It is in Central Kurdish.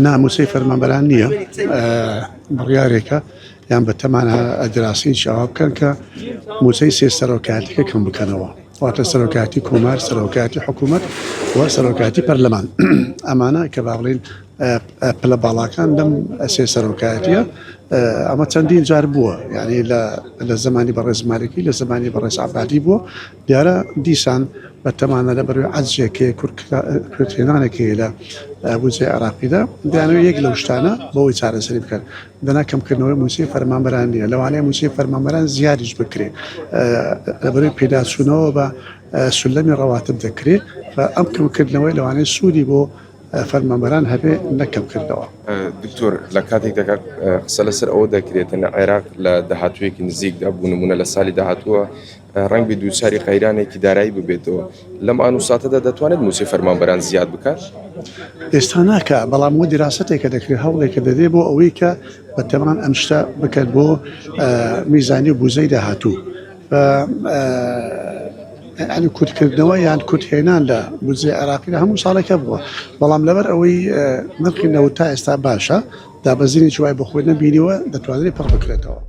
نا مووچەی فەرمانبەران نییە، بڕیارێکە یان بەتەمانە دراسەیەکی ئاوا بکەن کە مووچەی سێ سەرۆکایەتەکە کەم بکەنەوە واتە سەرۆکایەتی کۆمار، سەرۆکایەتی حکوومەت و سەرۆکایەتی پەرلەمان. ئەمانە کە با بڵێین پلە باڵاکان لەم سێ سەرۆکایەتیە ئەمە چەندین جار بووە یعنی لە زمانی بەڕێز مالکی لە زمانی بەڕێز عبادی بووە دیارە دیسان بە تەمانە لە بەروی عەجزێک هەیە کورتهێنانێک هەیە لە بودجەی عێراقیدا دەیانەوێت یەک لەو شتانە بەوەی چارەسەری بکەن دەنا کەمکردنەوەی مووچەی فەرمانبەران نییە لەوانەیە مووچەی فەرمانبەران زیادیش بکرێ لەبەروی پێداچوونەوە بە سولەمی ڕەواتب دەکرێت ئەم کەمکردنەوەی لەوانەیە سوودی بۆ فەرمانبەران هەبێ نەک کەمکردنەوە. دکتۆر لە کاتێکدا قسە لەسەر ئەوە دەکرێتن عێراق لە داهاتوویەکی نزیکدا بوو نمونە لە سالی داهاتووە ڕەنگبێ دووچاری قەیرانێکی دارایی ببێتەوە، لەم ئان و ساتەدا دەتوانێت مووچەی فەرمانبەران زیاد بکات؟ ئێستا ناکا، بەڵام وە دیراسەتێکە دەکرێت، هەوڵێکە دەدرێت بۆ ئەوەی کە بە تەمان ئەم شتە بکەن بۆ میزانی و بوزەی داهاتوو. یانی کورتکردنەوە یان کورتهێنان لە بودجەی عێراقی لە هەموو ساڵێک هەبووە، بەڵام لەبەر ئەوەی نرخی نەوت تا ئێستا باشە، دابەزینێکی وای بەخۆی نەبینیوە، دەتوانرێت پڕ بکرێتەوە.